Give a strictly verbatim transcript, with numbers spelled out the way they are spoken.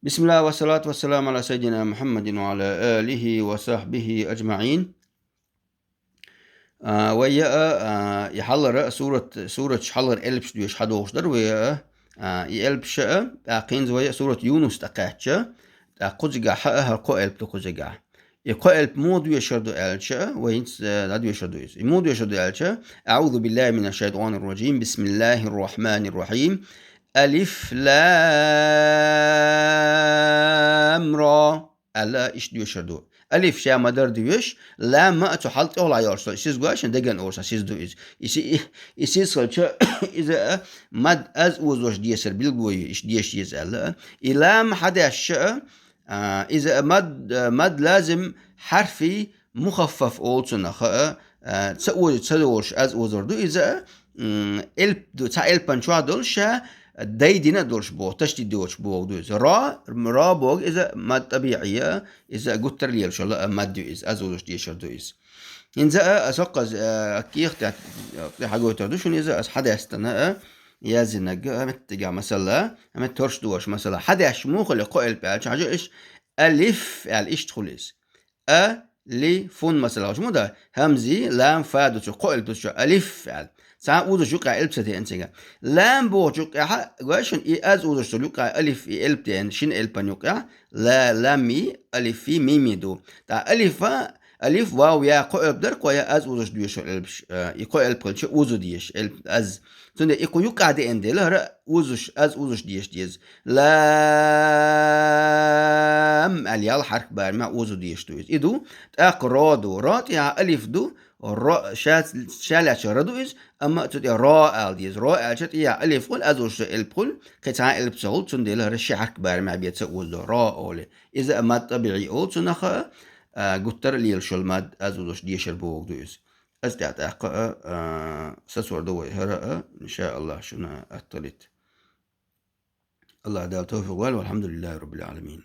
بسم الله والصلاة والسلام على سيدنا محمد وعلى آله وصحبه أجمعين. А, вай яа, а, и хьалара сурат, сураташ хьалара элпаш доьшуш хьадоагӀаш дар вай яа. А, и элпаш а, тӀаккха хӀинца вай сурат Юнус тӀакхаьчча, тӀаккха кхузигахьа а хӀара кхо элп ду кхузигахьа. И кхо элп муха доьшур ду аьлча, вай хӀинца, а, дӀадоьшур ду иза. И муха доьшур ду аьлча: أعوذ بالله من الشيطان الرجيم. بسم الله الرحمن الرحيم. ألف لام را. Аьлла, иштта доьшур ду. Алиф ша ма-дарра доьшу, лам а цу хьал тӀехула йолуш, со сиз гой шуна деган олуш, сан сиз ду иза. И си-, и, и сиз хилча, иза а мад аз озош дешар билгало ю, иштта деша деза аьлла. И лам хьадеш а, а, иза а мад, а, мад лазим хьарфи мухаффаф олу цунах а, а, ца оза, ца долуш аз озор ду иза а, м, элп ду, цхьа элпан чохь долуш ша дайдина долуш боху, ташдид доцуш боху ду иза. Ро, ро боху иза мад табиӀия, иза гуттар а лелаш йолу а мад ю иза, аз озош дешар ду иза. ХӀинца а, а соккхаз, а, кехат тӀехь-, тӀехь хьагойтур ду шуна иза, ас хьадаьстина а, яздинарг а, меттигахь масала, а, метта торш дош масала. Хьадеш муха хуьлу кхо элп аьлча, хьажа иш, алиф аьлла иштта хуьлу иза. А, ли, фун масала, хӀуш ма ду, хӀамзи, лам, фа ду цу кхо элп ду цу чохь, алиф аьлла. Цхьа озош юкъахь элп ца деана цигахь. Лам бохучу юкъехь, гой шуна, и аз озош долу юкъахь алиф, и элп деана, шина элпан юкъехь, ла, лами, алифи, мими ду. ТӀаккха алифа, алиф, вав, я кхо элп дара кхо, я аз озош доьшу элпаш, а, и кхо элп хилча озо дезаш, элп аз. Цундела и кху юкъахь деана дела, хӀара озош, аз озош деша деза. Лам аьлла ял хьарк барамехь озо дезаш ду иза. И ду, тӀаккха ро ду. Ро тӀехь алиф ду, ро, ша, ша лаьцна ра ду иза, амма цу тӀе ро ала деза. Ро аьлча тӀехь алиф хуьлу, аз озош элп хуьлу, кхин цхьа элп ца хуьлу, цундела хӀара ши хьарк барамехь бен ца озо ду, ро олий. Иза а мад табиӀи олу цунах а, а, гуттар а лелаш йолу мад, аз озош дешар боху ду иза. Аса тӀехь тӀаккха а, а, сацор ду вай хӀара а, иншааллахь, шуна атталит. АллахӀ Дала тавфикъ ваьлла, валхьамдулиллахӀи раббил Ӏаламин.